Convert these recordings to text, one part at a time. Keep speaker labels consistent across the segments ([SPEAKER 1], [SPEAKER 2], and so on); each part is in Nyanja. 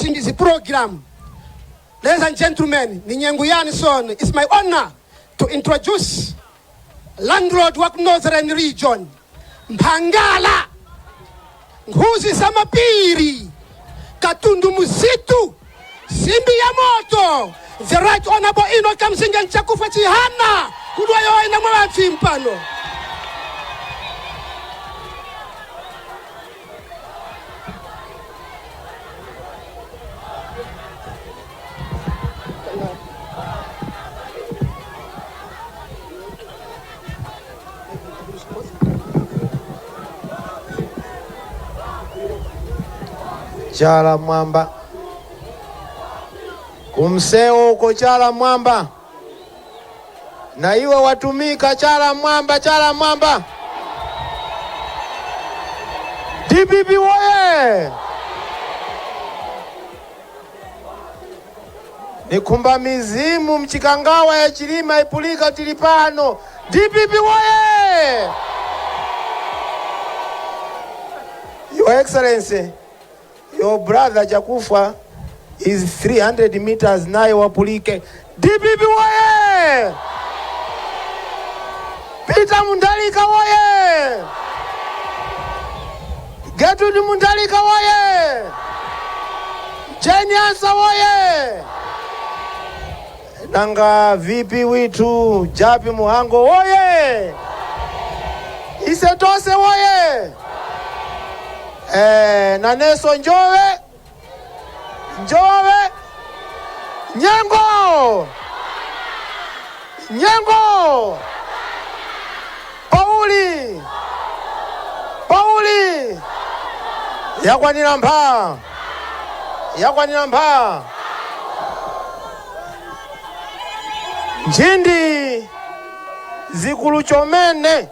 [SPEAKER 1] Sindizi program. Ladies and gentlemen, ni nyengo yani son. It's my honor to introduce landlord wa Northern Region, Mphangala, Nkhuzi Samapiri, Katundu Musitu, Simbi ya Moto, the Right Honorable Enoch Kamsinga Nchakufa Chihana, kudwa yoina mwa mpano.
[SPEAKER 2] Chala mwamba kumseo uko, chala mwamba na iwe watumika, chala mwamba, chala mwamba. DPP woye! Nikhumba mizimu mchikangawa ya Chilima ipulika tili pano. DPP woye! Your Excellency, your brother Chakufwa is 300 meters naye wapulike. DPP woye! Peter Mutharika woye! Gertrude Mutharika woye! Jane Ansah woye! Nanga VP witu Jappie Mhango woye! Ise tose woye! Naneso njowe njowe nyengo nyengo Pauli Pauli yakwanira mpha yakwanira mpha nchindi zikulu chomene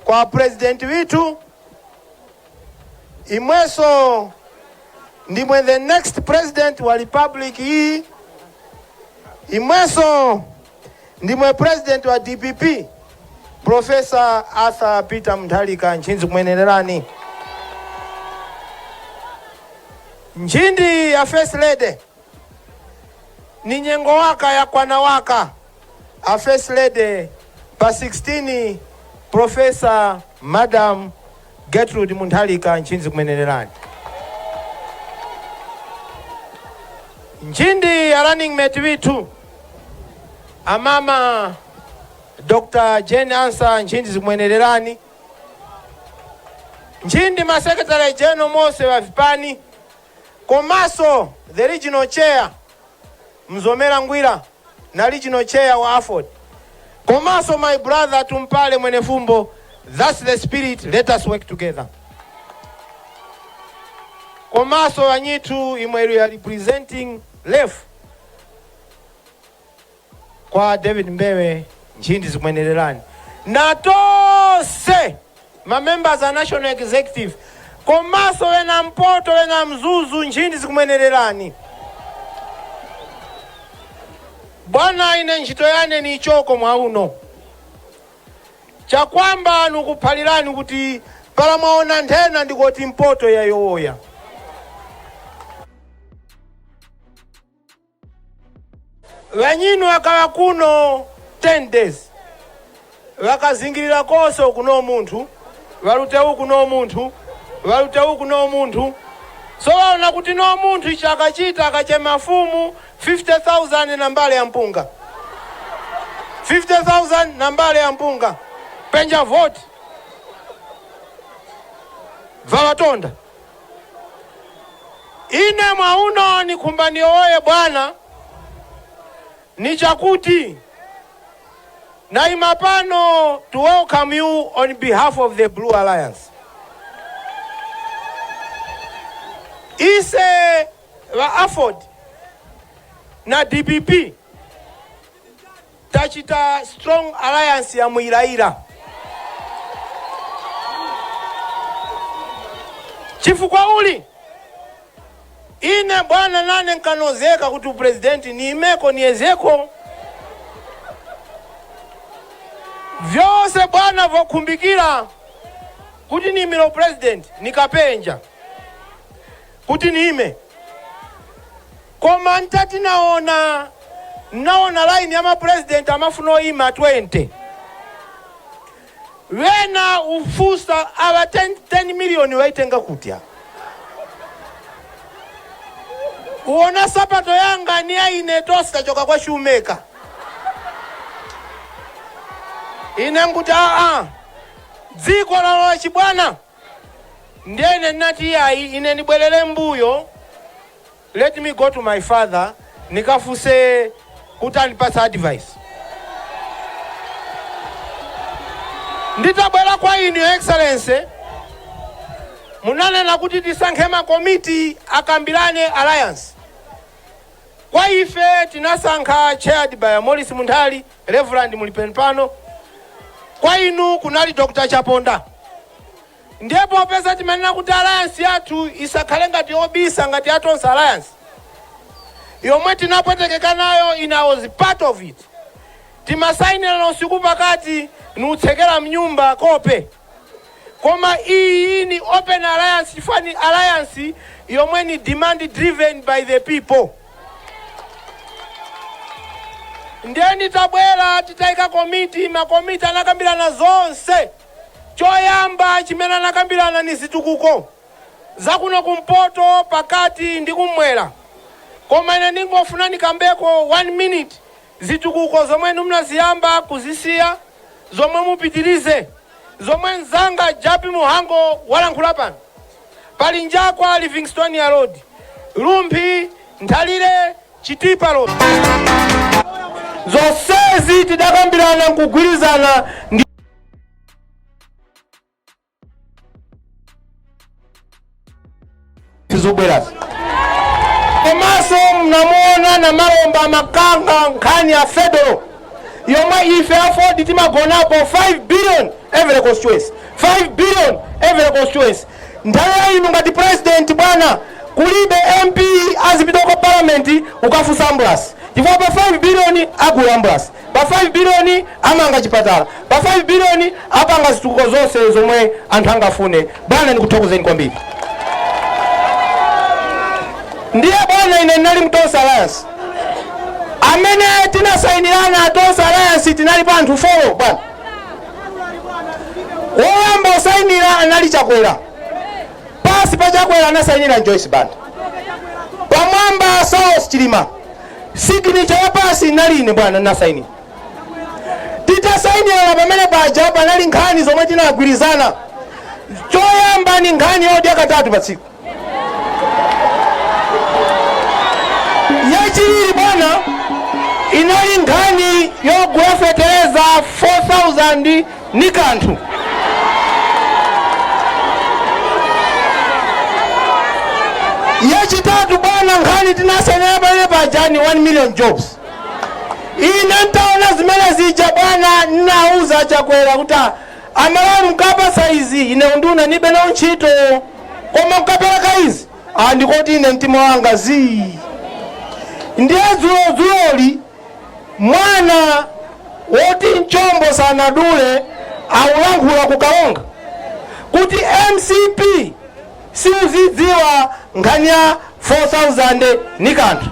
[SPEAKER 2] kwa president witu imweso ndimwe the next president wa republic iyi, imweso ndimwe president wa DPP, Professor Arthur Peter Mutharika. Nchinzi kumwenererani. Nchindi ya first lady ni nyengo waka ya kwana waka a first lady pa 16, Professor Madam Gertrude Mutharika. Nchinzi kumwenererani. Nchindi ya running mate witu amama Dr. Jane Ansah. Nchindi zikumwenererani. Nchindi ma secretary general mose wa vipani, komaso the regional chair Mzomera Ngwira na regional chair wa AFORD, komaso my brother Tumpale Mwenefumbo. That's the spirit, let us work together. Komaso wanyitu imwe ya representing left kwa David Mbewe. Nchindi zikumwenererani. Na tose ma members a national executive, komaso wena Mpoto, wena Mzuzu, nchindi zikumwenererani. Bwana, ine ntchito yane ni ichoko mwauno chakwamba nikuphalirani kuti pala mwaona nthena ndikoti mpoto yayowoya. Wanyinu akawa kuno 10 days, vakazingirira konse kuno munthu valute uku no munthu valute uku no munthu, so vaona kuti no munthu ichi akachita akachema fumu 50,000 na mbale ya mpunga, 50,000 na mbale ya mpunga, penja vote vavatonda. Ine mwauno nikhumbanio woye bwana ni chakuti naima pano to welcome you on behalf of the Blue Alliance. Ise va AFORD na DPP tachita strong alliance ya mwiraira chifukwa uli ine bwana nane nkanozeka kuti upresident niimeko niezeko vyose bwana vokhumbikira kuti nimiro president nikapenja. Kuti niime. Koma ntati naona line ya mapresident amafuna oyima 20. Wena ufusa awa 10 million waitenga kutya. Uona sapato yanga ni aine tosa choka kwa shoemaker. Ine nkuti dziko lalola chibwana. Ndiye nati ayi ine nibwerere mbuyo. Let me go to my father nikafuse kuti andipatse advice. Nditabwera kwa inu, Your Excellency, munanena kuti tisankhe makomiti akambirane alliance. Kwa ife tinasankha chaired by Morris Munthali, Reverend mulipeni pano. Kwa inu kunali Dr. Chaponda. Ndipo popeza timanena kuti alliance yathu isakhale ngati obisa ngati ya Tonse Alliance yomwe tinapwetekeka nayo, ine I was part of it. Timasayinirana usiku pakati niutsekera mnyumba kope. Koma iyi ni open alliance, chifukwa ni alliance yomwe ni demand driven by the people. Ndiye nditabwera titayika komiti, makomiti anakambirana zonse. Choyamba chimene anakambirana ni zitukuko zakuno kumpoto, pakati ndi kumwera. Koma ine ndingofuna ndikambeko 1 minute zitukuko zomwe munaziyamba kuzisiya, zomwe mupitirize, zomwe mzanga Jappie Mhango walankhula pano. Pali Njakwa Livingstonia Road, Rumphi Nthalire Chitipa Road, zonsezi tidakambirana nkugwirizana ndi zobwerazi. Komanso mnamuona na malomba makanga nkhani ya federal yomwe ife AFORD timagonapo 5 billion every constituency, 5 billion every constituency. Nthawi ya inu ngati president, bwana, kulibe MP azipita ku parliament ukafunsa ambulance, chifukwa pa 5 billion agula ambulance, pa 5 billion amanga chipatala, pa 5 billion apanga zitukuko zonse zomwe anthu angafune. Bwana, ndikuthokozeni kwambiri. Ndiye bwana, ine ndinali mu Tonse Alliance. Amene tinasayinirana Tonse Alliance tinali pa anthu 4, bwana. Woyamba usayinira anali Chakwera, pasi pa Chakwera anasayinira Joyce Banda, pamwamba Saulos Chilima. Signature ya pasi inali ine, bwana, ndinasayinira. Titasayinirana pamene paja panali nkhani zomwe tinagwirizana. Choyamba ni nkhani yodya katatu pa tsiku. Yachiwiri, bwana, inali nkhani yogula fetereza 4000 ni kanthu. Yachitatu, bwana, nkhani tinasayinira pamene paja ni 1 million jobs. Ine ntaona zimene zija, bwana, nnauza Chakwera kuti, "Ah, Amalawi mukapasa izi, ine unduna nibe nawo ntchito, koma mukapereka izi, ah, ndikoti ine mtima wanga zii." Ndiye dzulodzuloli mwana woti mchombo sanadule aulankhula kukalonga kuti MCP siuzidziwa nkhani ya 4000 ni kanthu.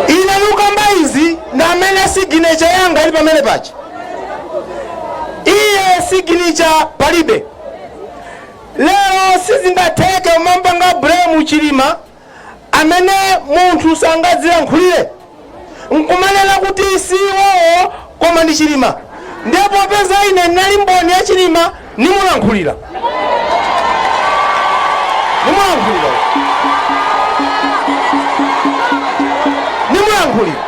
[SPEAKER 2] Ine lukamba izi ndi amene signature yanga ili pamene paja, iye signature palibe. Lero sizingatheke umambanga blame Chilima amene munthu sangadzilankhulire nkumanena kuti si iwowo koma ndi Chilima. Ndipo popeza ine ndinali mboni ya Chilima, nimulankhulira, nimulankhulira, nimulankhulira.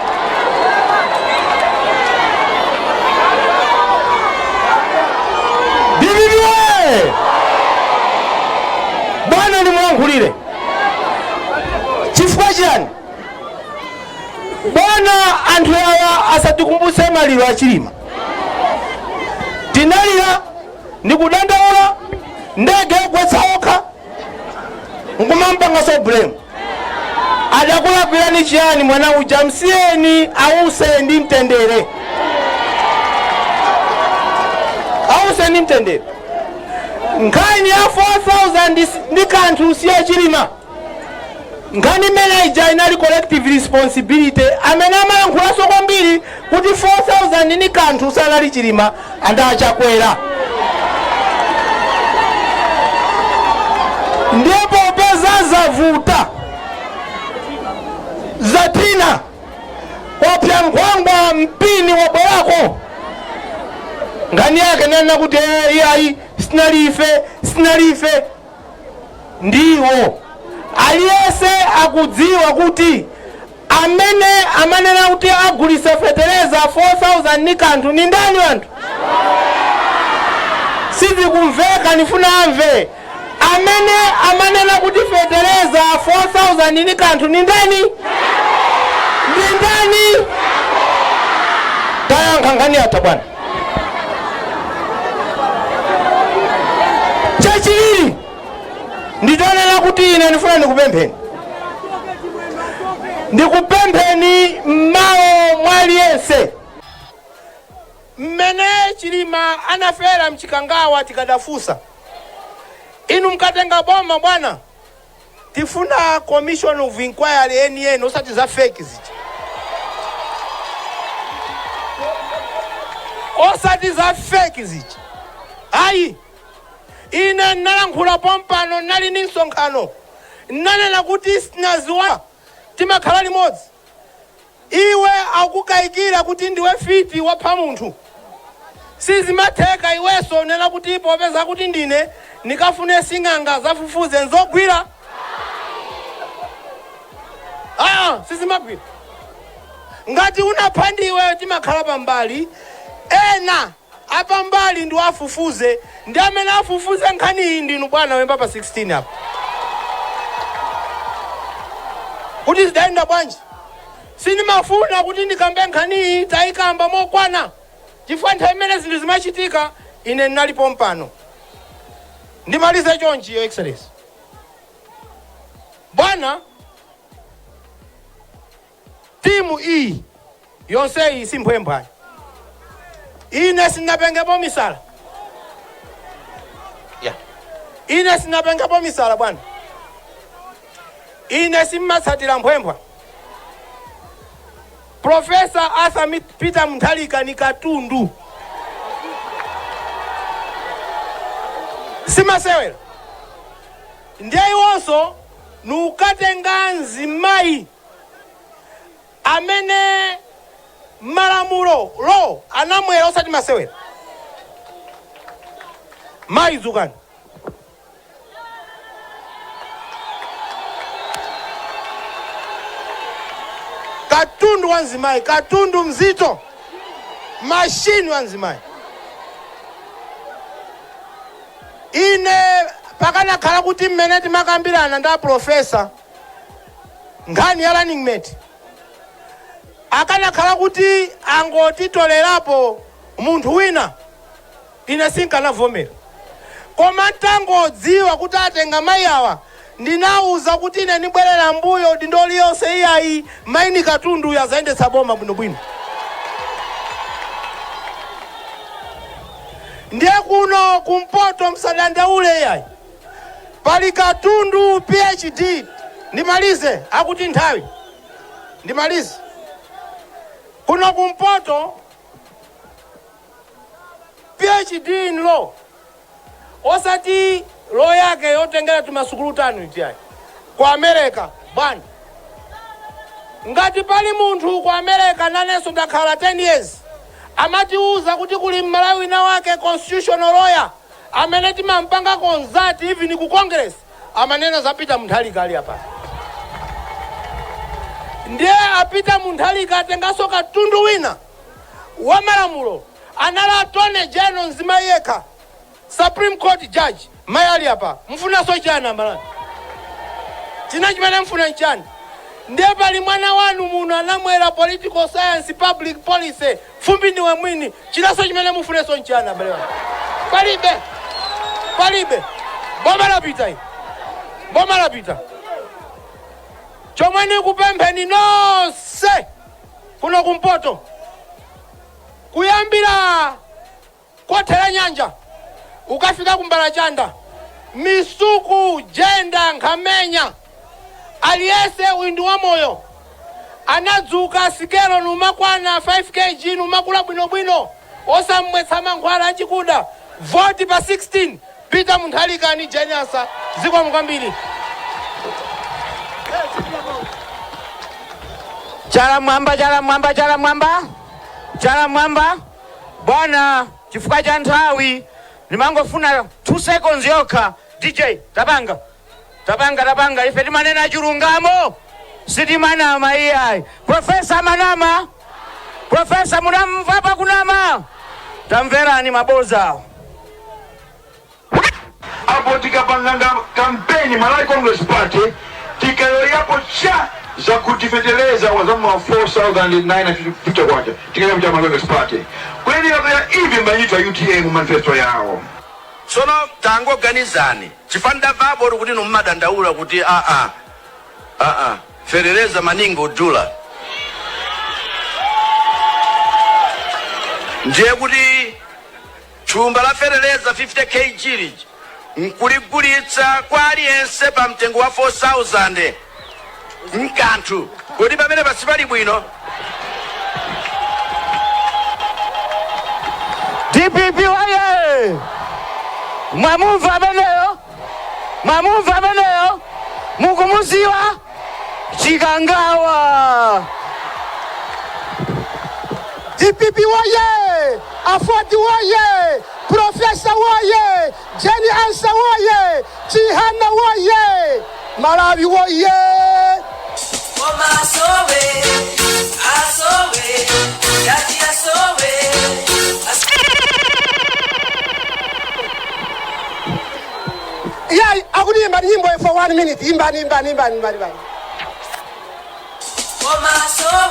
[SPEAKER 2] DPP we! Bwana, nimulankhulire chifukwa chiyani? Bwana, anthu awa asatikumbutse maliro a Chilima. Tinalira ndikudandaula ndege yogwetsa okha, nkumampangaso blame. Adakulakwirani chiyani mwana uja? Msiyeni ause ndi mtendere, ause ndi mtendere. Nkhani ya 4000 ndi kanthu siya Chilima. Nkhani imene ija inali collective responsibility. Amene amayankhulanso kwambiri kuti 4000 ndi kanthu sanali Chilima, andachakwera. Ndiye popeza zavuta, zatina, kwapya nkhwangwa mpini wabwerako, nkhani yake nanena kuti iyayi, sinali ife, sinali ife. Ndiwo aliyense akudziwa kuti amene amanena kuti agulisa fetereza 4000 ni kanthu ni ndani. Anthu sizikumveka, nifuna amve. Amene amanena kuti fetereza 4000 ni kanthu ni ndani? Ndi ndani? Tayankha, nkhani yatha, bwana. Chachiwiri, ndichonena kuti ine ndifuna ndikupempheni, ndikupempheni m'malo mwa aliyense. Mmene Chilima anafera mchikangawa, tikadafunsa inu mkatenga boma, bwana, tifuna commission of inquiry enieni, osati za fake zija, osati za fake zija, ayi. Ine ndinalankhula pompano, ndinali ndi msonkhano, ndinanena kuti sinaziwa timakhala limodzi. Iwe akukayikira kuti ndiwe fiti wapha munthu, sizimatheka. Iwenso nena kuti popeza kuti ndine nikafune sing'anga zafufuze, nzogwira? Aa, sizimagwira. Ngati unapha ndiwe, timakhala pambali, ena apambali ndi afufuze. Ndi amene afufuze nkhani iyi ndinu bwana wemba pa 16 apa, kuti zidayenda bwanji. Sindimafuna kuti ndikambe nkhaniyi, tayikamba mokwana, chifukwa nthawi imene zinthu zimachitika ine ndinalipo mpano. Ndimalize chonchi, Your Excellency, bwana, timu iyi yonse iyi simphwemphwayi. Ine sindinapengepo misala ya ine sindinapengepo misala, bwana. Ine simmatsatira mphwemphwa. Professor Arthur Peter Mutharika ni katundu, simasewera. Ndiye iwonso nukatenga mzimayi amene malamulo lo anamwera, osati masewera. Mayi, dzukani. Katundu wa mzimayi, katundu mzito, mashini wa mzimayi. Ine pakanakhala kuti mmene timakambirana ndi aprofesa nkhani ya running mate, akanakhala kuti angotitolerapo munthu wina, ine sinkanavomera. Koma ntangodziwa kuti atenga mayi awa, ndinawuza kuti ine ndibwerera mbuyo dindo liyonse, iyayi, mayi ni katundu uyu, azayendetsa boma bwinobwino. Ndiye kuno kumpoto msadandaule, iyayi, pali katundu PhD. Ndimalize, akuti nthawi, ndimalize. Kuno kumpoto, PhD in law, osati law yake yotengera timasukulu tanu itiyayi, ku America, bwana. Ngati pali munthu ku America, nanenso ndakhala 10 years, amatiuza kuti kuli Mmalawi wina wake, constitutional lawyer, amene timampanga consult even ku Congress, amanena za Peter Mutharika ali apa. Ndiye apita Mutharika atenganso katundu wina wa malamulo, anali Attorney General, mzimayi yekha, Supreme Court judge, mayi ali apa. Mfunanso chani, Amalawi? China chimene mfuna nchani? Ndiye pali mwana wanu muno anamwera political science, public policy, fumbi ndiwe mwini. Chinanso chimene mufunenso nchani, abale wanu? Palibe, palibe. Boma lapita iyi, boma lapita. Chomwe nikupempheni nonse kuno kumpoto, kuyambira kothera nyanja Ukafika kumbalachanda, Misuku, Jenda, Nkhamenya, aliyese uyu ndi wamoyo, anadzuka sikelo numakwana 5 kg, numakula bwinobwino, osamwetsa mankhwala achikuda. Voti pa 16, Peter Mutharika ni Jane Ansah. Zikomo kwambiri.
[SPEAKER 3] Chala mwamba, chala mwamba, chala mwamba, chala mwamba. Bwana, chifukwa cha nthawi ndimangofuna 2 seconds yokha. DJ, tapanga, tapanga, tapanga. Ife timanena chilungamo, sitimanama iyayi. Professor manama? Professor munamva pakunama? Tamverani maboza.
[SPEAKER 4] Apo tikapanganga kampeni Malawi Congress Party, tikayoyapo cha zakutifeteleza wazama wa 4950 kwacha, tikaya cha Malawi Congress Party kweni yakoya ivi mbanyitwa UTM mu manifesto yawo.
[SPEAKER 5] Tsono tangoganizani, chifukwa ndamvapo kuti nummadandaula kuti aa aa ferereza maningi udula, ndiye kuti thumba la ferereza 50 kg liji nkuligulitsa kwa aliyense pa mtengo wa 4000 mkanthu, kuti pamene pasipali bwino.
[SPEAKER 3] DPP waye! Mwamumva ameneyo? Mwamumva ameneyo? Mukumuziwa? Chikangawa.
[SPEAKER 1] DPP woye! Aford woye! Professor woye! Jane Ansah woye! Chihana woye! Malawi woye!
[SPEAKER 6] Koma asowe, asowe, yati asowe.
[SPEAKER 1] Yeah, akuti imbani nyimbo for 1 minute. Imbani, imbani, imbani, imbani, imbani.
[SPEAKER 6] Koma asowe.